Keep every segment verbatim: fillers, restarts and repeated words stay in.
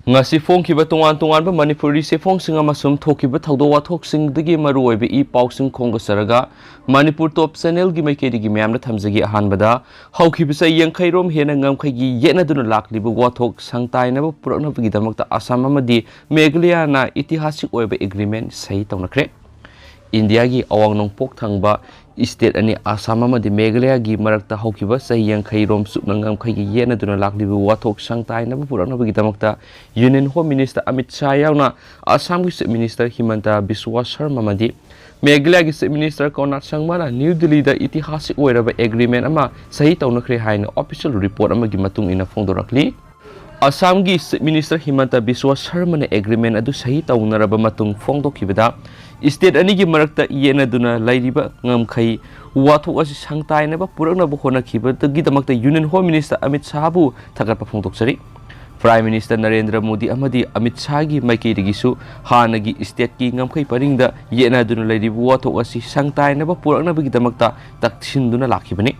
ꯉꯁꯤ ꯐꯣꯡꯈꯤꯕ ꯇꯣꯉꯥꯟ ꯇꯣꯉꯥꯟꯕ ꯃꯅꯤꯄꯨꯔꯤ ꯆꯦꯐꯣꯡꯁꯤꯡ ꯑꯃꯁꯨꯡ ꯊꯣꯛꯈꯤꯕ ꯊꯧꯗꯣꯛ ꯋꯥꯊꯣꯛꯁꯤꯡꯗꯒꯤ ꯃꯔꯨꯑꯣꯏꯕ ꯏ ꯄꯥꯎꯁꯤꯡ ꯈꯣꯝꯒꯠꯆꯔꯒ, ꯃꯅꯤꯄꯨꯔ ꯇꯣꯞ ꯆꯦꯅꯦꯜꯒꯤ ꯃꯥꯏꯀꯩꯗꯒꯤ ꯃꯌꯥꯝꯗ ꯊꯝꯖꯒꯦ꯫ ꯑꯍꯥꯟꯕꯗ, ꯍꯧꯈꯤꯕ ꯆꯍꯤ ꯌꯥꯡꯈꯩꯔꯣꯝ ꯍꯦꯟꯅ ꯉꯝꯈꯩꯒꯤ ꯌꯦꯠꯅꯗꯨꯅ ꯂꯥꯛꯂꯤꯕ ꯋꯥꯊꯣꯛ ꯁꯪꯇꯥꯏꯅꯕ ꯄꯨꯔꯛꯅꯕꯒꯤꯗꯃꯛꯇ ꯑꯁꯥꯝ ꯑꯃꯗꯤ ꯃꯦꯘꯥꯂꯌꯥꯅ ꯏꯇꯤꯍꯥꯁꯤꯛ ꯑꯣꯏꯕ ꯑꯦꯒ꯭ꯔꯤꯃꯦꯟ ꯁꯍꯤ ꯇꯧꯅꯈ꯭ꯔꯦ꯫ ꯏꯟꯗꯤꯌꯥꯒꯤ ꯑꯋꯥꯡ ꯅꯣꯡꯄꯣꯛ ꯊꯪꯕ ꯁ꯭ꯇꯦꯠ ꯑꯅꯤ ꯑꯁꯥꯝ ꯑꯃꯗꯤ ꯃꯦꯘꯥꯂꯌꯥꯒꯤ ꯃꯔꯛꯇ ꯍꯧꯈꯤꯕ ꯆꯍꯤ ꯌꯥꯡꯈꯩꯔꯣꯝ ꯆꯨꯞꯅ ꯉꯝꯈꯩꯒꯤ ꯌꯦꯠꯅꯗꯨꯅ ꯂꯥꯛꯂꯤꯕ ꯋꯥꯊꯣꯛ ꯁꯪꯇꯥꯏꯅꯕ ꯄꯨꯔꯛꯅꯕꯒꯤꯗꯃꯛꯇ union home minister Amit Shah ꯌꯥꯎꯅ ꯑꯁꯥꯝꯒꯤ ꯆꯤꯐ ꯃꯤꯅꯤꯁꯇꯔ ꯍꯤꯃꯟꯇ ꯕꯤꯁ꯭ꯋꯥ ꯁꯔꯃ ꯑꯃꯗꯤ ꯃꯦꯘꯥꯂꯌꯥꯒꯤ ꯆꯤꯐ ꯃꯤꯅꯤꯁꯇꯔ ꯀꯣꯟꯔꯥꯗ ꯁꯪꯃꯥꯅ ꯅ꯭ꯌꯨ ꯗꯤꯜꯂꯤꯗ ꯏꯇꯤꯍꯥꯁꯤꯛ ꯑꯣꯏꯔꯕ ꯑꯦꯒ꯭ꯔꯤꯃꯦꯟ ꯑꯃ ꯁꯍꯤ ꯇꯧꯅꯈ꯭ꯔꯦ ꯍꯥꯏꯅ ꯑꯣꯐꯤꯁꯤꯌꯦꯜ ꯔꯤꯄꯣꯔꯠ ꯑꯃꯒꯤ ꯃꯇꯨꯡ ꯏꯟꯅ ꯐꯣꯡꯗꯣꯔꯛꯂꯤ꯫ ꯑꯁꯥꯝꯒꯤ ꯆꯤꯐ ꯃꯤꯅꯤꯁꯇꯔ ꯍꯤꯃꯟꯇ ꯕꯤꯁ꯭ꯋꯥ ꯁꯔꯃꯅ ꯑꯦꯒ꯭ꯔꯤꯃꯦꯟ ꯑꯗꯨ ꯁꯍꯤ ꯇꯧꯅꯔꯕ ꯃꯇꯨꯡ ꯐꯣꯡꯗꯣꯛꯈꯤꯕꯗ, ꯁ꯭ꯇꯦꯠ ꯑꯅꯤꯒꯤ ꯃꯔꯛꯇ ꯌꯦꯠꯅꯗꯨꯅ ꯂꯩꯔꯤꯕ ꯉꯝꯈꯩ ꯋꯥꯊꯣꯛ ꯑꯁꯤ ꯁꯪꯇꯥꯏꯅꯕ ꯄꯨꯔꯛꯅꯕ ꯍꯣꯠꯅꯈꯤꯕꯗꯨꯒꯤꯗꯃꯛꯇ ꯌꯨꯅꯤꯌꯟ ꯍꯣꯝ ꯃꯤꯅꯤꯁꯇꯔ ꯑꯃꯤꯠ ꯁꯥꯍꯕꯨ ꯊꯥꯒꯠꯄ ꯐꯣꯡꯗꯣꯛꯆꯔꯤ꯫ ꯄ꯭ꯔꯥꯏꯝ ꯃꯤꯅꯤꯁꯇꯔ ꯅꯔꯦꯟꯗ꯭ꯔ ꯃꯣꯗꯤ ꯑꯃꯗꯤ ꯑꯃꯤꯠ ꯁꯥꯍꯒꯤ ꯃꯥꯏꯀꯩꯗꯒꯤꯁꯨ ꯍꯥꯟꯅꯒꯤ ꯁ꯭ꯇꯦꯠꯀꯤ ꯉꯝꯈꯩ ꯄꯔꯤꯡꯗ ꯌꯦꯠꯅꯗꯨꯅ ꯂꯩꯔꯤꯕ ꯋꯥꯊꯣꯛ ꯑꯁꯤ ꯁꯪꯇꯥꯏꯅꯕ ꯄꯨꯔꯛꯅꯕꯒꯤꯗꯃꯛꯇ ꯇꯛꯁꯤꯟꯗꯨꯅ ꯂꯥꯛꯈꯤꯕꯅꯤ꯫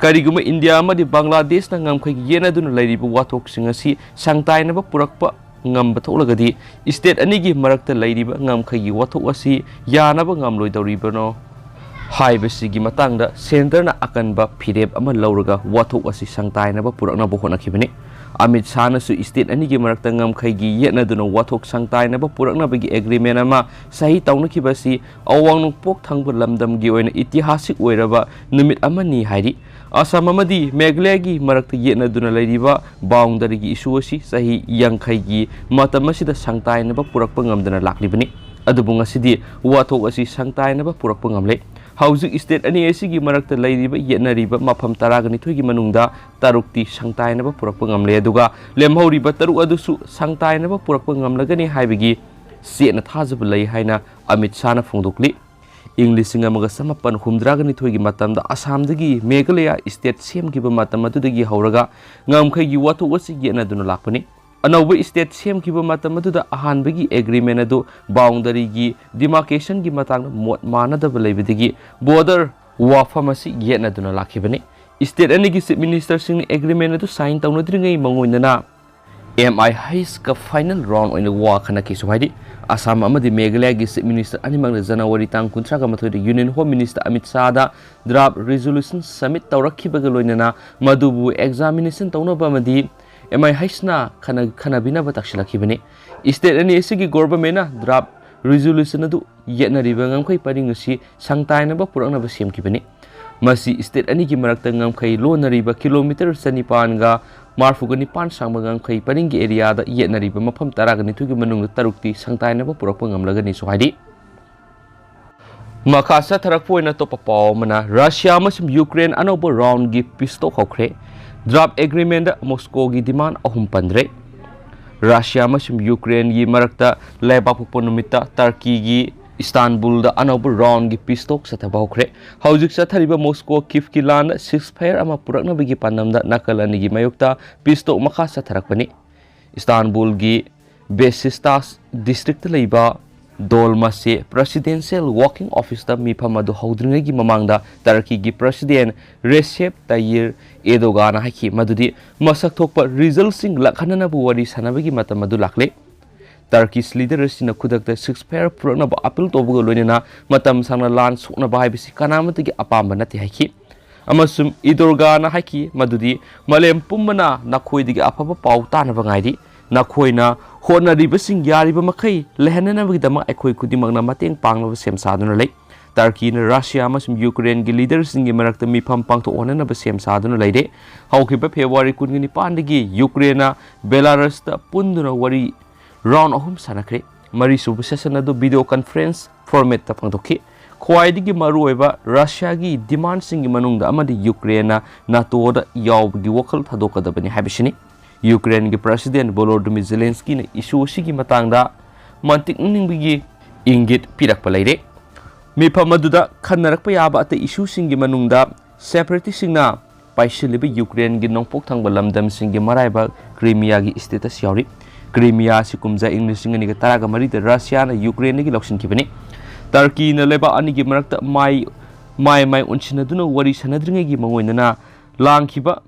ꯀꯔꯤꯒꯨꯝꯕ ꯏꯟꯗꯤꯌꯥ ꯑꯃꯗꯤ ꯕꯪꯒ꯭ꯂꯥꯗꯦꯁꯅ ꯉꯝꯈꯩꯒꯤ ꯌꯦꯠꯅꯗꯨꯅ ꯂꯩꯔꯤꯕ ꯋꯥꯊꯣꯛꯁꯤꯡ ꯑꯁꯤ ꯁꯪꯇꯥꯏꯅꯕ ꯄꯨꯔꯛꯄ ꯉꯝꯕ ꯊꯣꯛꯂꯒꯗꯤ, ꯁ꯭ꯇꯦꯠ ꯑꯅꯤꯒꯤ ꯃꯔꯛꯇ ꯂꯩꯔꯤꯕ ꯉꯝꯈꯩꯒꯤ ꯋꯥꯊꯣꯛ ꯑꯁꯤ ꯌꯥꯅꯕ ꯉꯝꯂꯣꯏꯗꯧꯔꯤꯕꯅꯣ ꯍꯥꯏꯕꯁꯤꯒꯤ ꯃꯇꯥꯡꯗ ꯁꯦꯟꯇꯔꯅ ꯑꯀꯟꯕ ꯐꯤꯔꯦꯞ ꯑꯃ ꯂꯧꯔꯒ ꯋꯥꯊꯣꯛ ꯑꯁꯤ ꯁꯪꯇꯥꯏꯅꯕ ꯄꯨꯔꯛꯅꯕ ꯍꯣꯠꯅꯈꯤꯕꯅꯤ꯫ ꯑꯃꯤꯠ ꯁꯥꯍꯅꯁꯨ ꯁ꯭ꯇꯦꯠ ꯑꯅꯤꯒꯤ ꯃꯔꯛꯇ ꯉꯝꯈꯩꯒꯤ ꯌꯦꯠꯅꯗꯨꯅ ꯋꯥꯊꯣꯛ ꯁꯪꯇꯥꯏꯅꯕ ꯄꯨꯔꯛꯅꯕꯒꯤ ꯑꯦꯒ꯭ꯔꯤꯃꯦꯟ ꯑꯃ ꯁꯍꯤ ꯇꯧꯅꯈꯤꯕ ꯑꯁꯤ ꯑꯋꯥꯡ ꯅꯣꯡꯄꯣꯛ ꯊꯪꯕ ꯂꯝꯗꯝꯒꯤ ꯑꯣꯏꯅ ꯏꯇꯤꯍꯥꯁꯤꯛ ꯑꯣꯏꯔꯕ ꯅꯨꯃꯤꯠ ꯑꯃꯅꯤ ꯍꯥꯏꯔꯤ꯫ ꯑꯁꯥꯝ ꯑꯃꯗꯤ ꯃꯦꯘꯥꯂꯌꯥꯒꯤ ꯃꯔꯛꯇ ꯌꯦꯠꯅꯗꯨꯅ ꯂꯩꯔꯤꯕ ꯕꯥꯎꯟꯗꯔꯤꯒꯤ ꯏꯁꯨ ꯑꯁꯤ ꯆꯍꯤ ꯌꯥꯡꯈꯩꯒꯤ ꯃꯇꯝ ꯑꯁꯤꯗ ꯁꯪꯇꯥꯏꯅꯕ ꯄꯨꯔꯛꯄ ꯉꯝꯗꯅ ꯂꯥꯛꯂꯤꯕꯅꯤ꯫ ꯑꯗꯨꯕꯨ ꯉꯁꯤꯗꯤ ꯋꯥꯊꯣꯛ ꯑꯁꯤ ꯁꯪꯇꯥꯏꯅꯕ ꯄꯨꯔꯛꯄ ꯉꯝꯂꯦ꯫ ꯍꯧꯖꯤꯛ ꯁ꯭ꯇꯦꯠ ꯑꯅꯤ ꯑꯁꯤꯒꯤ ꯃꯔꯛꯇ ꯂꯩꯔꯤꯕ ꯌꯦꯠꯅꯔꯤꯕ ꯃꯐꯝ ꯇꯔꯥꯒ ꯅꯤꯊꯣꯏꯒꯤ ꯃꯅꯨꯡꯗ ꯇꯔꯨꯛꯇꯤ ꯁꯪꯇꯥꯏꯅꯕ ꯄꯨꯔꯛꯄ ꯉꯝꯂꯦ, ꯑꯗꯨꯒ ꯂꯦꯝꯍꯧꯔꯤꯕ ꯇꯔꯨꯛ ꯑꯗꯨꯁꯨ ꯁꯪꯇꯥꯏꯅꯕ ꯄꯨꯔꯛꯄ ꯉꯝꯂꯒꯅꯤ ꯍꯥꯏꯕꯒꯤ ꯆꯦꯠꯅ ꯊꯥꯖꯕ ꯂꯩ ꯍꯥꯏꯅ ꯑꯃꯤꯠ ꯁꯥꯍꯅ ꯐꯣꯡꯗꯣꯛꯂꯤ꯫ ꯏꯪ ꯂꯤꯁꯤꯡ ꯑꯃꯒ ꯆꯃꯥꯄꯟ ꯍꯨꯝꯗ꯭ꯔꯥꯒ ꯅꯤꯊꯣꯏꯒꯤ ꯃꯇꯝꯗ ꯑꯁꯥꯝꯗꯒꯤ ꯃꯦꯘꯥꯂꯌꯥ ꯁ꯭ꯇꯦꯠ ꯁꯦꯝꯈꯤꯕ ꯃꯇꯝ ꯑꯗꯨꯗꯒꯤ ꯍꯧꯔꯒ ꯉꯝꯈꯩꯒꯤ ꯋꯥꯊꯣꯛ ꯑꯁꯤ ꯌꯦꯠꯅꯗꯨꯅ ꯂꯥꯛꯄꯅꯤ꯫ ꯑꯅꯧꯕ ꯁ꯭ꯇꯦꯠ ꯁꯦꯝꯈꯤꯕ ꯃꯇꯝ ꯑꯗꯨꯗ ꯑꯍꯥꯟꯕꯒꯤ ꯑꯦꯒ꯭ꯔꯤꯃꯦꯟ ꯑꯗꯨ ꯕꯥꯎꯟꯗꯔꯤꯒꯤ ꯗꯤꯃꯥꯔꯀꯦꯁꯟꯒꯤ ꯃꯇꯥꯡꯗ ꯃꯣꯠ ꯃꯥꯟꯅꯗꯕ ꯂꯩꯕꯗꯒꯤ ꯕꯣꯔꯗꯔ ꯋꯥꯐꯝ ꯑꯁꯤ ꯌꯦꯠꯅꯗꯨꯅ ꯂꯥꯛꯈꯤꯕꯅꯤ꯫ ꯁ꯭ꯇꯦꯠ ꯑꯅꯤꯒꯤ ꯆꯤꯐ ꯃꯤꯅꯤꯁꯇꯔꯁꯤꯡꯅ ꯑꯦꯒ꯭ꯔꯤꯃꯦꯟ ꯑꯗꯨ ꯁꯥꯏꯟ ꯇꯧꯅꯗ꯭ꯔꯤꯉꯩ ꯃꯉꯣꯟꯗꯅ ꯑꯦꯝ ꯑꯥꯏ ꯑꯩꯆꯀ ꯐꯥꯏꯅꯦꯜ ꯔꯥꯎꯟ ꯑꯣꯏꯅ ꯋꯥ ꯈꯟꯅꯈꯤꯁꯨ ꯍꯥꯏꯔꯤ꯫ ꯑꯁꯥꯝ ꯑꯃꯗꯤ ꯃꯦꯘꯥꯂꯌꯥꯒꯤ ꯆꯤꯐ ꯃꯤꯅꯤꯁꯇꯔ ꯑꯅꯤꯃꯛꯅ ꯖꯅꯋꯥꯔꯤ ꯇꯥꯡ ꯀꯨꯟꯊ꯭ꯔꯥꯒ ꯃꯥꯊꯣꯏꯗ ꯌꯨꯅꯤꯌꯟ ꯍꯣꯝ ꯃꯤꯅꯤꯁꯇꯔ ꯑꯃꯤꯠ ꯁꯥꯍꯗ ꯗ꯭ꯔꯥꯐ ꯔꯤꯖꯣꯂꯨꯁꯟ ꯁꯕꯃꯤꯠ ꯇꯧꯔꯛꯈꯤꯕꯒ ꯂꯣꯏꯅꯅ ꯃꯗꯨꯕꯨ ꯑꯦꯛꯖꯥꯃꯤꯅꯦꯁꯟ ꯇꯧꯅꯕ ꯑꯃꯗꯤ ꯑꯦꯝ ꯑꯥꯏ ꯑꯩꯆꯅ ꯈꯟꯅ-, ꯈꯟꯅꯕꯤꯅꯕ ꯇꯥꯛꯁꯤꯜꯂꯛꯈꯤꯕꯅꯤ꯫ ꯁ꯭ꯇꯦꯠ ꯑꯅꯤ ꯑꯁꯤꯒꯤ ꯒꯣꯚꯔꯟꯃꯦꯟꯠꯅ ꯗ꯭ꯔꯥꯐ ꯔꯤꯖꯣꯂꯨꯁꯟ ꯑꯗꯨ ꯌꯦꯠꯅꯔꯤꯕ ꯉꯝꯈꯩ ꯄꯔꯤꯡ ꯑꯁꯤ ꯁꯪꯇꯥꯏꯅꯕ ꯄꯨꯔꯛꯅꯕ ꯁꯦꯝꯈꯤꯕꯅꯤ꯫ ꯃꯁꯤ ꯁ꯭ꯇꯦꯠ ꯑꯅꯤꯒꯤ ꯃꯔꯛꯇ ꯉꯝꯈꯩ ꯂꯣꯟꯅꯔꯤꯕ ꯀꯤꯂꯣꯃꯤꯇꯔ ꯆꯅꯤꯄꯥꯟꯒ ꯃꯔꯐꯨꯒ ꯅꯤꯄꯥꯟ ꯁꯥꯡꯕ ꯉꯝꯈꯩ ꯄꯔꯤꯡꯒꯤ ꯑꯦꯔꯤꯌꯥꯗ ꯌꯦꯠꯅꯔꯤꯕ ꯃꯐꯝ ꯇꯔꯥꯒ ꯅꯤꯊꯣꯏꯒꯤ ꯃꯅꯨꯡꯗ ꯇꯔꯨꯛꯇꯤ ꯁꯪꯇꯥꯏꯅꯕ ꯄꯨꯔꯛꯄ ꯉꯝꯂꯒꯅꯤꯁꯨ ꯍꯥꯏꯔꯤ꯫ ꯃꯈꯥ ꯆꯠꯊꯔꯛꯄ ꯑꯣꯏꯅ ꯑꯇꯣꯞꯄ ꯄꯥꯎ ꯑꯃꯅ, ꯔꯁꯤꯌꯥ ꯑꯃꯁꯨꯡ ꯌꯨꯀ꯭ꯔꯦꯟ ꯑꯅꯧꯕ ꯔꯥꯎꯟꯒꯤ ꯄꯤꯁ ꯇꯣꯛ ꯍꯧꯈ꯭ꯔꯦ꯫ ꯗ꯭ꯔꯥꯐ ꯑꯦꯒ꯭ꯔꯤꯃꯦꯟꯗ ꯃꯣꯁꯀꯣꯒꯤ ꯗꯤꯃꯥꯟ ꯑꯍꯨꯝ ꯄꯟꯗ꯭ꯔꯦ꯫ ꯔꯁꯤꯌꯥ ꯑꯃꯁꯨꯡ ꯌꯨꯀ꯭ꯔꯦꯟꯒꯤ ꯃꯔꯛꯇ ꯂꯩꯕꯥꯛ ꯄꯣꯛꯄ ꯅꯨꯃꯤꯠꯇ ꯇꯔꯀꯤꯒꯤ ꯏꯁꯇꯥꯟꯕꯨꯜꯗ ꯑꯅꯧꯕ ꯔꯥꯎꯟꯒꯤ ꯄꯤꯁ ꯇꯣꯛ ꯆꯠꯊꯕ ꯍꯧꯈ꯭ꯔꯦ꯫ ꯍꯧꯖꯤꯛ ꯆꯠꯊꯔꯤꯕ ꯃꯣꯁꯀꯣ ꯀꯤꯐꯀꯤ ꯂꯥꯟꯗ ꯁꯤꯁꯐꯥꯌꯔ ꯑꯃ ꯄꯨꯔꯛꯅꯕꯒꯤ ꯄꯥꯟꯗꯝꯗ ꯅꯥꯀꯜ ꯑꯅꯤꯒꯤ ꯃꯥꯌꯣꯛꯇ ꯄꯤꯁ ꯇꯣꯛ ꯃꯈꯥ ꯆꯠꯊꯔꯛꯄꯅꯤ꯫ ꯏꯁꯇꯥꯟꯕꯨꯜꯒꯤ ꯕꯦꯁꯤꯁꯇꯥꯁ ꯗꯤꯁꯇ꯭ꯔꯤꯛꯇ ꯂꯩꯕ ꯗꯣꯜꯃꯥꯁꯦ ꯄ꯭ꯔꯦꯁꯤꯗꯦꯟꯁꯤꯌꯦꯜ ꯋꯥꯔꯀꯤꯡ ꯑꯣꯐꯤꯁꯇ ꯃꯤꯐꯝ ꯑꯗꯨ ꯍꯧꯗ꯭ꯔꯤꯉꯩꯒꯤ ꯃꯃꯥꯡꯗ ꯇꯔꯀꯤꯒꯤ ꯄ꯭ꯔꯦꯁꯤꯗꯦꯟ ꯔꯦꯁꯦꯞ ꯇꯥꯌꯤꯔ ꯑꯦꯗꯣꯒꯥꯟꯅ ꯍꯥꯏꯈꯤ ꯃꯗꯨꯗꯤ ꯃꯁꯛ ꯊꯣꯛꯄ ꯔꯤꯖꯜꯁꯤꯡ ꯂꯥꯛꯍꯟꯅꯅꯕ ꯋꯥꯔꯤ ꯁꯥꯟꯅꯕꯒꯤ ꯃꯇꯝ ꯑꯗꯨ ꯂꯥꯛꯂꯦ꯫ ꯇꯔꯀꯤꯁ ꯂꯤꯗꯔ ꯑꯁꯤꯅ ꯈꯨꯗꯛꯇ ꯁꯤꯁꯐꯥꯌꯔ ꯄꯨꯔꯛꯅꯕ ꯑꯄꯤꯜ ꯇꯧꯕꯒ ꯂꯣꯏꯅꯅ ꯃꯇꯝ ꯁꯥꯡꯅ ꯂꯥꯟ ꯁꯣꯛꯅꯕ ꯍꯥꯏꯕꯁꯤ ꯀꯅꯥꯃꯠꯇꯒꯤ ꯑꯄꯥꯝꯕ ꯅꯠꯇꯦ ꯍꯥꯏꯈꯤ꯫ ꯑꯃꯁꯨꯡ ꯏꯗꯣꯔꯒꯥꯅ ꯍꯥꯏꯈꯤ ꯃꯗꯨꯗꯤ ꯃꯥꯂꯦꯝ ꯄꯨꯝꯕꯅ ꯅꯈꯣꯏꯗꯒꯤ ꯑꯐꯕ ꯄꯥꯎ ꯇꯥꯅꯕ ꯉꯥꯏꯔꯤ꯫ ꯅꯈꯣꯏꯅ ꯍꯣꯠꯅꯔꯤꯕꯁꯤꯡ ꯌꯥꯔꯤꯕ ꯃꯈꯩ ꯂꯩꯍꯟꯅꯅꯕꯒꯤꯗꯃꯛ ꯑꯩꯈꯣꯏ ꯈꯨꯗꯤꯡꯃꯛꯅ ꯃꯇꯦꯡ ꯄꯥꯡꯅꯕ ꯁꯦꯝ ꯁꯥꯗꯨꯅ ꯂꯩ꯫ ꯇꯔꯀꯤꯅ ꯔꯁꯤꯌꯥ ꯑꯃꯁꯨꯡ ꯌꯨꯀ꯭ꯔꯦꯟꯒꯤ ꯂꯤꯗꯔꯁꯤꯡꯒꯤ ꯃꯔꯛꯇ ꯃꯤꯐꯝ ꯄꯥꯡꯊꯣꯛꯍꯟꯅꯅꯕ ꯁꯦꯝ ꯁꯥꯗꯨꯅ ꯂꯩꯔꯦ꯫ ꯍꯧꯈꯤꯕ ꯐꯦꯕ꯭ꯔꯨꯋꯥꯔꯤ ꯀꯨꯟꯒ ꯅꯤꯄꯥꯟꯗꯒꯤ ꯌꯨꯀ꯭ꯔꯦꯟꯅ ꯕꯦꯂꯥꯔꯁꯇ ꯄꯨꯟꯗꯨꯅ ꯋꯥꯔꯤ ꯔꯥꯎꯟ ꯑꯍꯨꯝ ꯁꯥꯟꯅꯈ꯭ꯔꯦ꯫ ꯃꯔꯤꯁꯨꯕ ꯁꯦꯁꯟ ꯑꯗꯨ ꯚꯤꯗꯤꯑꯣ ꯀꯟꯐꯔꯦꯟꯁ ꯐꯣꯔꯃꯦꯠꯇ ꯄꯥꯡꯊꯣꯛꯈꯤ꯫ ꯈ꯭ꯋꯥꯏꯗꯒꯤ ꯃꯔꯨꯑꯣꯏꯕ ꯔꯁꯤꯌꯥꯒꯤ ꯗꯤꯃꯥꯟꯁꯤꯡꯒꯤ ꯃꯅꯨꯡꯗ ꯑꯃꯗꯤ ꯌꯨꯀ꯭ꯔꯦꯟꯅ ꯅꯥꯇꯣꯗ ꯌꯥꯎꯕꯒꯤ ꯋꯥꯈꯜ ꯊꯥꯗꯣꯛꯀꯗꯕꯅꯤ ꯍꯥꯏꯕꯁꯤꯅꯤ꯫ ꯌꯨꯀ꯭ꯔꯦꯟꯒꯤ ꯄ꯭ꯔꯦꯁꯤꯗꯦꯟ ꯚꯣꯂꯣꯗꯤꯃꯤꯔ ꯖꯦꯂꯦꯟꯁꯀꯤꯅ ꯏꯁꯨ ꯑꯁꯤꯒꯤ ꯃꯇꯥꯡꯗ ꯃꯟꯇꯤꯛꯅꯅꯤꯡꯕꯒꯤ ꯏꯪꯒꯤꯠ ꯄꯤꯔꯛꯄ ꯂꯩꯔꯦ꯫ ꯃꯤꯐꯝ ꯑꯗꯨꯗ ꯈꯟꯅꯔꯛꯄ ꯌꯥꯕ ꯑꯇꯩ ꯏꯁꯨꯁꯤꯡꯒꯤ ꯃꯅꯨꯡꯗ ꯁꯦꯄꯔꯦꯇꯤꯁꯁꯤꯡꯅ ꯄꯥꯏꯁꯤꯜꯂꯤꯕ ꯌꯨꯀ꯭ꯔꯦꯟꯒꯤ ꯅꯣꯡꯄꯣꯛ ꯊꯪꯕ ꯂꯝꯗꯝꯁꯤꯡꯒꯤ ꯃꯔꯥꯏꯕꯛ ꯀ꯭ꯔꯤꯃꯤꯌꯥꯒꯤ ꯁ꯭ꯇꯦꯇꯁ ꯌꯥꯎꯔꯤ꯫ ꯀ꯭ꯔꯤꯃꯤꯌꯥ ꯑꯁꯤ ꯀꯨꯝꯖꯥ ꯏꯪ ꯂꯤꯁꯤꯡ ꯑꯅꯤꯒ ꯇꯔꯥꯒ ꯃꯔꯤꯗ ꯔꯁꯤꯌꯥꯅ ꯌꯨꯀ꯭ꯔꯦꯟꯗꯒꯤ ꯂꯧꯁꯤꯟꯈꯤꯕꯅꯤ꯫ ꯇꯔꯀꯤꯅ ꯂꯩꯕꯥꯛ ꯑꯅꯤꯒꯤ ꯃꯔꯛꯇ ꯃꯥꯏ, ꯃꯥꯏ ꯃꯥꯏ ꯑꯣꯟꯁꯤꯟꯅꯗꯨꯅ ꯋꯥꯔꯤ ꯁꯥꯟꯅꯗ꯭ꯔꯤꯉꯩꯒꯤ ꯃꯉꯣꯟꯗꯅ ꯂꯥꯡꯈꯤꯕ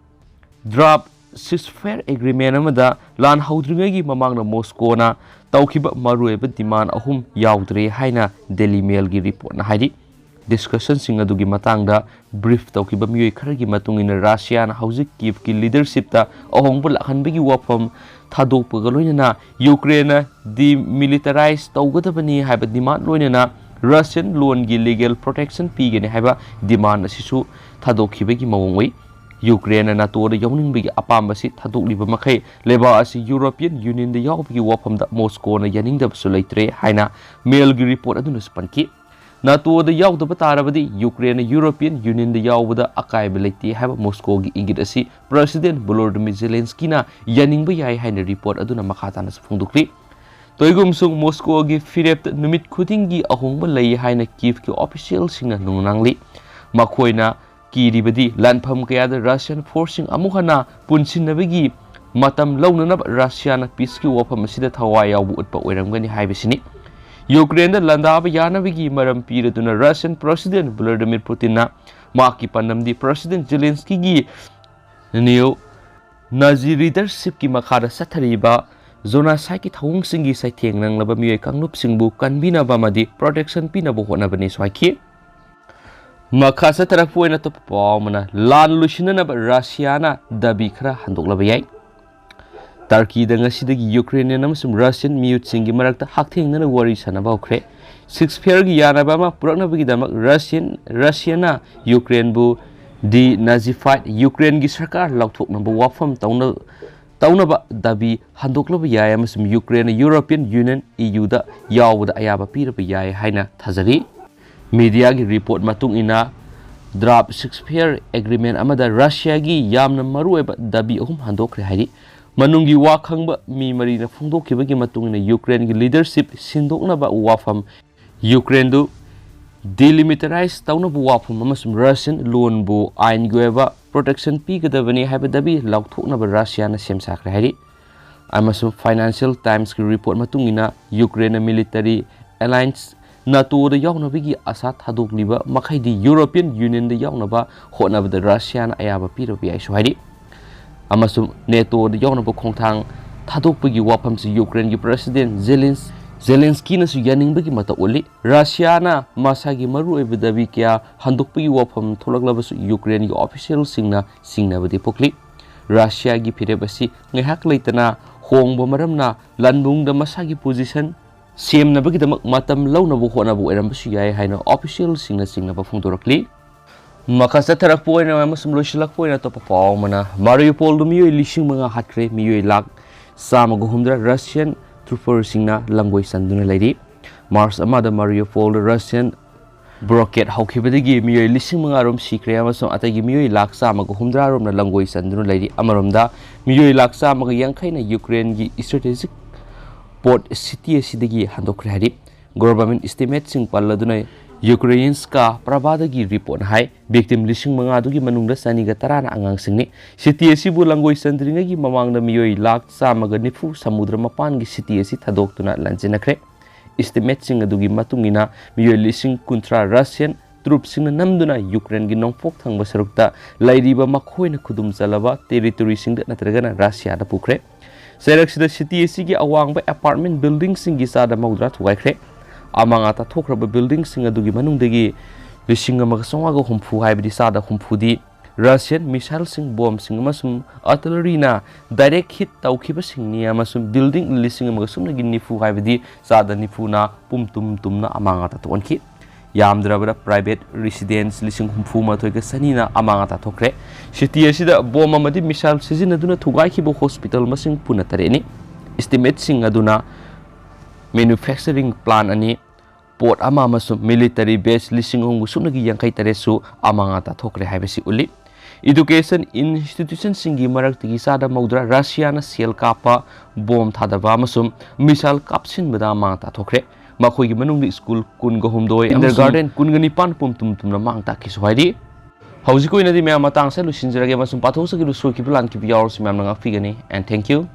ꯗ꯭ꯔꯥꯐ ceasefire agreement ꯑꯃꯗ ꯂꯥꯟ ꯍꯧꯗ꯭ꯔꯤꯉꯩꯒꯤ ꯃꯃꯥꯡꯗ ꯃꯣꯁꯀꯣꯅ ꯇꯧꯈꯤꯕ ꯃꯔꯨꯑꯣꯏꯕ demand ꯑꯍꯨꯝ ꯌꯥꯎꯗ꯭ꯔꯦ ꯍꯥꯏꯅ Daily Mailꯒꯤ reportꯅ ꯍꯥꯏꯔꯤ꯫ Discussionꯁꯤꯡ ꯑꯗꯨꯒꯤ ꯃꯇꯥꯡꯗ brief ꯇꯧꯈꯤꯕ ꯃꯤꯑꯣꯏ ꯈꯔꯒꯤ ꯃꯇꯨꯡ ꯏꯟꯅ, ꯔꯁꯤꯌꯥꯅ ꯍꯧꯖꯤꯛ ꯀꯤꯚꯀꯤ leadershipꯇ ꯑꯍꯣꯡꯕ ꯂꯥꯛꯍꯟꯕꯒꯤ ꯋꯥꯐꯝ ꯊꯥꯗꯣꯛꯄꯒ ꯂꯣꯏꯅꯅ ꯌꯨꯀ꯭ꯔꯦꯟꯅ demilitarize ꯇꯧꯒꯗꯕꯅꯤ ꯍꯥꯏꯕ demand, ꯂꯣꯏꯅꯅ Russian loanꯒꯤ legal protection ꯄꯤꯒꯅꯤ ꯍꯥꯏꯕ demand ꯑꯁꯤꯁꯨ ꯊꯥꯗꯣꯛꯈꯤꯕꯒꯤ ꯃꯑꯣꯡ ꯎꯏ꯫ ꯌꯨꯀ꯭ꯔꯦꯟꯅ NATOꯗ ꯌꯥꯎꯅꯤꯡꯕꯒꯤ ꯑꯄꯥꯝꯕꯁꯤ ꯊꯥꯗꯣꯛꯂꯤꯕ ꯃꯈꯩ, ꯂꯩꯕꯥꯛ ꯑꯁꯤ European Unionꯗ ꯌꯥꯎꯕꯒꯤ ꯋꯥꯐꯝꯗ ꯃꯣꯁꯀꯣꯅ ꯌꯥꯅꯤꯡꯗꯕꯁꯨ ꯂꯩꯇ꯭ꯔꯦ ꯍꯥꯏꯅ Mailꯒꯤ report ꯑꯗꯨꯅꯁꯨ ꯄꯟꯈꯤ꯫ NATOꯗ ꯌꯥꯎꯗꯕ ꯇꯥꯔꯕꯗꯤ ꯌꯨꯀ꯭ꯔꯦꯟꯅ European Unionꯗ ꯌꯥꯎꯕꯗ ꯑꯀꯥꯏꯕ ꯂꯩꯇꯦ ꯍꯥꯏꯕ ꯃꯣꯁꯀꯣꯒꯤ ꯏꯪꯒꯤꯠ ꯑꯁꯤ President Volodymyr Zelenskyꯅ ꯌꯥꯅꯤꯡꯕ ꯌꯥꯏ ꯍꯥꯏꯅ report ꯑꯗꯨꯅ ꯃꯈꯥ ꯇꯥꯅꯁꯨ ꯐꯣꯡꯗꯣꯛꯂꯤ꯫ ꯇꯣꯏꯒꯨꯝꯁꯨꯡ ꯃꯣꯁꯀꯣꯒꯤ ꯐꯤꯔꯦꯞꯇ ꯅꯨꯃꯤꯠ ꯈꯨꯗꯤꯡꯒꯤ ꯑꯍꯣꯡꯕ ꯂꯩ ꯍꯥꯏꯅ ꯀꯤꯚꯀꯤ officialꯁꯤꯡꯅ ꯅꯨꯡꯅꯥꯡꯂꯤ꯫ ꯃꯈꯣꯏꯅ ꯀꯤꯔꯤꯕꯗꯤ ꯂꯥꯟꯐꯝ ꯀꯌꯥꯗ Russian forceꯁꯤꯡ ꯑꯃꯨꯛ ꯍꯟꯅ ꯄꯨꯟꯁꯤꯟꯅꯕꯒꯤ ꯃꯇꯝ ꯂꯧꯅꯅꯕ ꯔꯁꯤꯌꯥꯅ peaceꯀꯤ ꯋꯥꯐꯝ ꯑꯁꯤꯗ ꯊꯋꯥꯏ ꯌꯥꯎꯕ ꯎꯠꯄ ꯑꯣꯏꯔꯝꯒꯅꯤ ꯍꯥꯏꯕꯁꯤꯅꯤ꯫ ꯌꯨꯀ꯭ꯔꯦꯟꯗ ꯂꯥꯟꯗꯥꯕ ꯌꯥꯅꯕꯒꯤ ꯃꯔꯝ ꯄꯤꯔꯗꯨꯅ Russian President Vladimir Putinꯅ ꯃꯍꯥꯛꯀꯤ ꯄꯥꯟꯗꯝꯗꯤ President Zelenskyꯒꯤ neo-Nazi leadershipꯀꯤ ꯃꯈꯥꯗ ꯆꯠꯊꯔꯤꯕ genocidekꯤ ꯊꯧꯑꯣꯡꯁꯤꯡꯒꯤ ꯆꯩꯊꯦꯡ ꯅꯪꯂꯕ ꯃꯤꯑꯣꯏ ꯀꯥꯡꯂꯨꯞꯁꯤꯡꯕꯨ ꯀꯟꯕꯤꯅꯕ ꯑꯃꯗꯤ protection ꯄꯤꯅꯕ ꯍꯣꯠꯅꯕꯅꯤꯁꯨ ꯍꯥꯏꯈꯤ꯫ ꯃꯈꯥ ꯆꯠꯊꯔꯛꯄ ꯑꯣꯏꯅ ꯑꯇꯣꯞꯄ ꯄꯥꯎ ꯑꯃꯅ, ꯂꯥꯟ ꯂꯣꯏꯁꯤꯟꯅꯅꯕ ꯔꯁꯤꯌꯥꯅ ꯗꯥꯕꯤ ꯈꯔ ꯍꯟꯗꯣꯛꯂꯕ ꯌꯥꯏ꯫ ꯇꯔꯀꯤꯗ ꯉꯁꯤꯗꯒꯤ ꯌꯨꯀ꯭ꯔꯦꯅꯤꯌꯟ ꯑꯃꯁꯨꯡ ꯔꯁꯤꯌꯟ ꯃꯤꯍꯨꯠꯁꯤꯡꯒꯤ ꯃꯔꯛꯇ ꯍꯛꯊꯦꯡꯅꯅ ꯋꯥꯔꯤ ꯁꯥꯅꯕ ꯍꯧꯈ꯭ꯔꯦ꯫ Ceasefireꯒꯤ ꯌꯥꯅꯕ ꯑꯃ ꯄꯨꯔꯛꯅꯕꯒꯤꯗꯃꯛ ꯔꯁꯤꯌꯟ, ꯔꯁꯤꯌꯥꯅ ꯌꯨꯀ꯭ꯔꯦꯟꯕꯨ denazified, ꯌꯨꯀ꯭ꯔꯦꯟꯒꯤ ꯁꯔꯀꯥꯔ ꯂꯥꯎꯊꯣꯛꯅꯕ ꯋꯥꯐꯝ ꯇꯧꯅ-, ꯇꯧꯅꯕ ꯗꯥꯕꯤ ꯍꯟꯗꯣꯛꯂꯕ ꯌꯥꯏ ꯑꯃꯁꯨꯡ ꯌꯨꯀ꯭ꯔꯦꯟꯅ European Union, EUꯗ ꯌꯥꯎꯕꯗ ꯑꯌꯥꯕ ꯄꯤꯔꯕ ꯌꯥꯏ ꯍꯥꯏꯅ ꯊꯥꯖꯔꯤ꯫ Mediaꯒꯤ report ꯃꯇꯨꯡ ꯏꯟꯅ, draft ceasefire agreement ꯑꯃꯗ ꯔꯁꯤꯌꯥꯒꯤ ꯌꯥꯝꯅ ꯃꯔꯨꯑꯣꯏꯕ ꯗꯥꯕꯤ ꯑꯍꯨꯝ ꯍꯟꯗꯣꯛꯈ꯭ꯔꯦ ꯍꯥꯏꯔꯤ꯫ ꯃꯅꯨꯡꯒꯤ ꯋꯥ ꯈꯪꯕ ꯃꯤ ꯃꯔꯤꯅ ꯐꯣꯡꯗꯣꯛꯈꯤꯕꯒꯤ ꯃꯇꯨꯡ ꯏꯟꯅ, ꯌꯨꯀ꯭ꯔꯦꯟꯒꯤ leadership ꯁꯤꯟꯗꯣꯛꯅꯕ ꯋꯥꯐꯝ, ꯌꯨꯀ꯭ꯔꯦꯟꯗꯨ delimitarized ꯇꯧꯅꯕ ꯋꯥꯐꯝ ꯑꯃꯁꯨꯡ Russian loanꯕꯨ ꯑꯥꯏꯟꯒꯤ ꯑꯣꯏꯕ protection ꯄꯤꯒꯗꯕꯅꯤ ꯍꯥꯏꯕ ꯗꯥꯕꯤ ꯂꯥꯎꯊꯣꯛꯅꯕ ꯔꯁꯤꯌꯥꯅ ꯁꯦꯝ ꯁꯥꯈ꯭ꯔꯦ ꯍꯥꯏꯔꯤ꯫ ꯑꯃꯁꯨꯡ Financial Timesꯀꯤ report ꯃꯇꯨꯡ ꯏꯟꯅ, ꯌꯨꯀ꯭ꯔꯦꯟꯅ military alliance NATOꯗ ꯌꯥꯎꯅꯕꯒꯤ ꯑꯁꯥ ꯊꯥꯗꯣꯛꯂꯤꯕ ꯃꯈꯩꯗꯤ European Unionꯗ ꯌꯥꯎꯅꯕ ꯍꯣꯠꯅꯕꯗ ꯔꯁꯤꯌꯥꯅ ꯑꯌꯥꯕ ꯄꯤꯔꯕ ꯌꯥꯏꯁꯨ ꯍꯥꯏꯔꯤ꯫ ꯑꯃꯁꯨꯡ ꯅꯦꯇꯣꯗ ꯌꯥꯎꯅꯕ ꯈꯣꯡꯊꯥꯡ ꯊꯥꯗꯣꯛꯄꯒꯤ ꯋꯥꯐꯝꯁꯤ ꯌꯨꯀ꯭ꯔꯦꯟꯒꯤ ꯄ꯭ꯔꯦꯁꯤꯗꯦꯟ ꯖꯦꯂꯦꯟꯁ-, ꯖꯦꯂꯦꯟꯁꯀꯤꯅꯁꯨ ꯌꯥꯅꯤꯡꯕꯒꯤ ꯃꯇꯧ ꯎꯠꯂꯤ꯫ ꯔꯁꯤꯌꯥꯅ ꯃꯁꯥꯒꯤ ꯃꯔꯨꯑꯣꯏꯕ ꯗꯥꯕꯤ ꯀꯌꯥ ꯍꯟꯗꯣꯛꯄꯒꯤ ꯋꯥꯐꯝ ꯊꯣꯛꯂꯛꯂꯕꯁꯨ ꯌꯨꯀ꯭ꯔꯦꯟꯒꯤ ꯑꯣꯐꯤꯁꯤꯌꯦꯜꯁꯤꯡꯅ ꯆꯤꯡꯅꯕꯗꯤ ꯄꯣꯛꯂꯤ꯫ ꯔꯁꯤꯌꯥꯒꯤ ꯐꯤꯔꯦꯞ ꯑꯁꯤ ꯉꯥꯏꯍꯥꯛ ꯂꯩꯇꯅ ꯍꯣꯡꯕ ꯃꯔꯝꯅ ꯂꯥꯟꯕꯨꯡꯗ ꯃꯁꯥꯒꯤ ꯄꯣꯖꯤꯁꯟ ꯁꯦꯝꯅꯕꯒꯤꯗꯃꯛ ꯃꯇꯝ ꯂꯧꯅꯕ ꯍꯣꯠꯅꯕ ꯑꯣꯏꯔꯝꯕꯁꯨ ꯌꯥꯏ ꯍꯥꯏꯅ ꯑꯣꯐꯤꯁꯤꯌꯦꯜꯁꯤꯡꯅ ꯆꯤꯡꯅꯕ ꯐꯣꯡꯗꯣꯔꯛꯂꯤ꯫ ꯃꯈꯥ ꯆꯠꯊꯔꯛꯄ ꯑꯣꯏꯅ ꯑꯃꯁꯨꯡ ꯂꯣꯏꯁꯤꯜꯂꯛꯄ ꯑꯣꯏꯅ ꯑꯇꯣꯞꯄ ꯄꯥꯎ ꯑꯃꯅ, ꯃꯥꯔꯤꯌꯨꯄꯣꯜꯗ ꯃꯤꯑꯣꯏ ꯂꯤꯁꯤꯡ ꯃꯉꯥ ꯍꯥꯠꯈ꯭ꯔꯦ, ꯃꯤꯑꯣꯏ ꯂꯥꯈ ꯆꯥꯝꯃꯒ ꯍꯨꯝꯗ꯭ꯔꯥ ꯔꯁꯤꯌꯟ ꯇ꯭ꯔꯨꯄꯔꯁꯤꯡꯅ ꯂꯥꯡꯒꯣꯏ ꯆꯟꯗꯨꯅ ꯂꯩꯔꯤ꯫ ꯃꯥꯔꯆ ꯑꯃꯗ ꯃꯥꯔꯤꯌꯨꯄꯣꯜꯗ ꯔꯁꯤꯌꯟ ꯕ꯭ꯔꯣꯀꯦꯠ ꯍꯧꯈꯤꯕꯗꯒꯤ ꯃꯤꯑꯣꯏ ꯂꯤꯁꯤꯡ ꯃꯉꯥ ꯔꯣꯝ ꯁꯤꯈ꯭ꯔꯦ ꯑꯃꯁꯨꯡ ꯑꯇꯩꯒꯤ ꯃꯤꯑꯣꯏ ꯂꯥꯈ ꯆꯥꯝꯃꯒ ꯍꯨꯝꯗ꯭ꯔꯥ ꯔꯣꯝꯅ ꯂꯥꯡꯒꯣꯏ ꯆꯟꯗꯨꯅ ꯂꯩꯔꯤ꯫ ꯑꯃꯔꯣꯝꯗ, ꯃꯤꯑꯣꯏ ꯂꯥꯈ ꯆꯥꯝꯃꯒ ꯌꯥꯡꯈꯩꯅ ꯌꯨꯀ꯭ꯔꯦꯟꯒꯤ ꯏꯁꯇ꯭ꯔꯦꯇꯦꯖꯤꯛ ꯄꯣꯔꯠ ꯁꯤꯇꯤ ꯑꯁꯤꯗꯒꯤ ꯍꯟꯗꯣꯛꯈ꯭ꯔꯦ ꯍꯥꯏꯔꯤ꯫ ꯒꯣꯚꯔꯟꯃꯦꯟꯠ ꯏꯁꯇꯤꯃꯦꯠꯁꯤꯡ ꯄꯜꯂꯗꯨꯅ ꯌꯨꯀ꯭ꯔꯦꯟꯁꯀꯥ ꯄ꯭ꯔꯚꯥꯗꯒꯤ ꯔꯤꯄꯣꯔꯠꯅ ꯍꯥꯏ, ꯚꯤꯛꯇꯤꯝ ꯂꯤꯁꯤꯡ ꯃꯉꯥꯗꯨꯒꯤ ꯃꯅꯨꯡꯗ ꯆꯅꯤꯒ ꯇꯔꯥꯅ ꯑꯉꯥꯡꯁꯤꯡꯅꯤ꯫ ꯁꯤꯇꯤ ꯑꯁꯤꯕꯨ ꯂꯥꯡꯒꯣꯏ ꯆꯟꯗ꯭ꯔꯤꯉꯩꯒꯤ ꯃꯃꯥꯡꯗ ꯃꯤꯑꯣꯏ ꯂꯥꯈ ꯆꯥꯝꯃꯒ ꯅꯤꯐꯨ ꯁꯃꯨꯗ꯭ꯔ ꯃꯄꯥꯟꯒꯤ ꯁꯤꯇꯤ ꯑꯁꯤ ꯊꯥꯗꯣꯛꯇꯨꯅ ꯂꯥꯟꯖꯦꯟꯅꯈ꯭ꯔꯦ꯫ ꯏꯁꯇꯤꯃꯦꯠꯁꯤꯡ ꯑꯗꯨꯒꯤ ꯃꯇꯨꯡ ꯏꯟꯅ ꯃꯤꯑꯣꯏ ꯂꯤꯁꯤꯡ ꯀꯨꯟꯊ꯭ꯔꯥ ꯔꯁꯤꯌꯟ ꯇ꯭ꯔꯨꯞꯁꯤꯡꯅ ꯅꯝꯗꯨꯅ ꯌꯨꯀ꯭ꯔꯦꯟꯒꯤ ꯅꯣꯡꯄꯣꯛ ꯊꯪꯕ ꯁꯔꯨꯛꯇ ꯂꯩꯔꯤꯕ ꯃꯈꯣꯏꯅ ꯈꯨꯗꯨꯝ ꯆꯜꯂꯕ ꯇꯦꯔꯤꯇꯣꯔꯤꯁꯤꯡꯗ ꯅꯠꯇ꯭ꯔꯒꯅ ꯔꯁꯤꯌꯥꯗ ꯄꯨꯈ꯭ꯔꯦ꯫ ꯆꯩꯔꯛꯁꯤꯗ ꯁꯤꯇꯤ ꯑꯁꯤꯒꯤ ꯑꯋꯥꯡꯕ ꯑꯦꯄꯥꯔꯠꯃꯦꯟꯠ ꯕꯤꯜꯗꯤꯡꯁꯤꯡꯒꯤ ꯆꯥꯗ ꯃꯧꯗ꯭ꯔꯥ ꯊꯨꯒꯥꯏꯈ꯭ꯔꯦ꯫ ꯑꯃꯥꯡ ꯑꯇꯥ ꯊꯣꯛꯈ꯭ꯔꯕ ꯕꯤꯜꯗꯤꯡꯁꯤꯡ ꯑꯗꯨꯒꯤ ꯃꯅꯨꯡꯗꯒꯤ ꯂꯤꯁꯤꯡ ꯑꯃꯒ ꯆꯥꯝꯃꯉꯥꯒ ꯍꯨꯝꯐꯨ, ꯍꯥꯏꯕꯗꯤ ꯆꯥꯗ ꯍꯨꯝꯐꯨꯗꯤ, ꯔꯁꯤꯌꯟ ꯃꯤꯁꯥꯏꯜꯁꯤꯡ, ꯕꯣꯝꯁꯤꯡ ꯑꯃꯁꯨꯡ ꯑꯥꯔꯇꯤꯂꯔꯤꯅ ꯗꯥꯏꯔꯦꯛ ꯍꯤꯠ ꯇꯧꯈꯤꯕꯁꯤꯡꯅꯤ ꯑꯃꯁꯨꯡ ꯕꯤꯜꯗꯤꯡ ꯂꯤꯁꯤꯡ ꯑꯃꯒ ꯁꯨꯞꯅꯒꯤ ꯅꯤꯐꯨ, ꯍꯥꯏꯕꯗꯤ ꯆꯥꯗ ꯅꯤꯐꯨꯅ ꯄꯨꯝ ꯇꯨꯝ ꯇꯨꯝꯅ ꯑꯃꯥꯡ ꯑꯇꯥ ꯊꯣꯛꯍꯟꯈꯤ꯫ ꯌꯥꯝꯗ꯭ꯔꯕꯗ ꯄ꯭ꯔꯥꯏꯚꯦꯠ ꯔꯤꯁꯤꯗꯦꯟꯁ ꯂꯤꯁꯤꯡ ꯍꯨꯝꯐꯨ ꯃꯥꯊꯣꯏꯒ ꯆꯅꯤꯅ ꯑꯃꯥꯡ ꯑꯇꯥ ꯊꯣꯛꯈ꯭ꯔꯦ꯫ ꯁꯤꯇꯤ ꯑꯁꯤꯗ ꯕꯣꯝ ꯑꯃꯗꯤ ꯃꯤꯁꯥꯏꯜ ꯁꯤꯖꯤꯟꯅꯗꯨꯅ ꯊꯨꯒꯥꯏꯈꯤꯕ ꯍꯣꯁꯄꯤꯇꯥꯜ ꯃꯁꯤꯡ ꯄꯨꯟꯅ ꯇꯔꯦꯠꯅꯤ꯫ ꯏꯁꯇꯤꯃꯦꯠꯁꯤꯡ ꯑꯗꯨꯅ ꯃꯦꯅꯨꯐꯦꯛꯆꯔꯤꯡ ꯄ꯭ꯂꯥꯟ ꯑꯅꯤ, ꯄꯣꯔꯠ ꯑꯃ ꯑꯃꯁꯨꯡ ꯃꯤꯂꯤꯇꯔꯤ ꯕꯦꯁ ꯂꯤꯁꯤꯡ ꯑꯍꯨꯝꯒ ꯁꯨꯞꯅꯒꯤ ꯌꯥꯡꯈꯩ ꯇꯔꯦꯠꯁꯨ ꯑꯃꯥꯡ ꯑꯇꯥ ꯊꯣꯛꯈ꯭ꯔꯦ ꯍꯥꯏꯕꯁꯤ ꯎꯠꯂꯤ꯫ ꯏꯗꯨꯀꯦꯁꯟ ꯏꯟꯁꯇꯤꯇ꯭ꯌꯨꯁꯟꯁꯤꯡꯒꯤ ꯃꯔꯛꯇꯒꯤ ꯆꯥꯗ ꯃꯧꯗ꯭ꯔꯥ ꯔꯁꯤꯌꯥꯅ ꯁꯦꯜ ꯀꯥꯞꯄ, ꯕꯣꯝ ꯊꯥꯗꯕ ꯑꯃꯁꯨꯡ ꯃꯤꯁꯥꯏꯜ ꯀꯥꯞꯁꯤꯟꯕꯗ ꯑꯃꯥꯡ ꯑꯇꯥ ꯊꯣꯛꯈ꯭ꯔꯦ꯫ ꯃꯈꯣꯏꯒꯤ ꯃꯅꯨꯡꯗ ꯁ꯭ꯀꯨꯜ ꯀꯨꯟꯒ ꯍꯨꯝꯗꯣꯏ ꯑꯃꯁꯨꯡ ꯀꯤꯟꯗꯔꯒꯥꯔꯇꯦꯟ ꯀꯨꯟꯒ ꯅꯤꯄꯥꯟ ꯄꯨꯝ ꯇꯨꯝ ꯇꯨꯝꯅ ꯃꯥꯡ ꯇꯥꯛꯈꯤꯁꯨ ꯍꯥꯏꯔꯤ꯫ ꯍꯧꯖꯤꯛꯀꯤ ꯑꯣꯏꯅꯗꯤ ꯃꯌꯥꯝ ꯃꯇꯥꯡꯁꯦ ꯂꯣꯏꯁꯤꯟꯖꯔꯒꯦ ꯑꯃꯁꯨꯡ ꯄꯥꯊꯣꯛꯆꯈꯤꯕ ꯁꯣꯏꯈꯤꯕ ꯂꯥꯟꯈꯤꯕ ꯌꯥꯎꯔꯁꯨ ꯃꯌꯥꯝꯅ ꯉꯥꯛꯄꯤꯒꯅꯤ꯫ And thank you꯫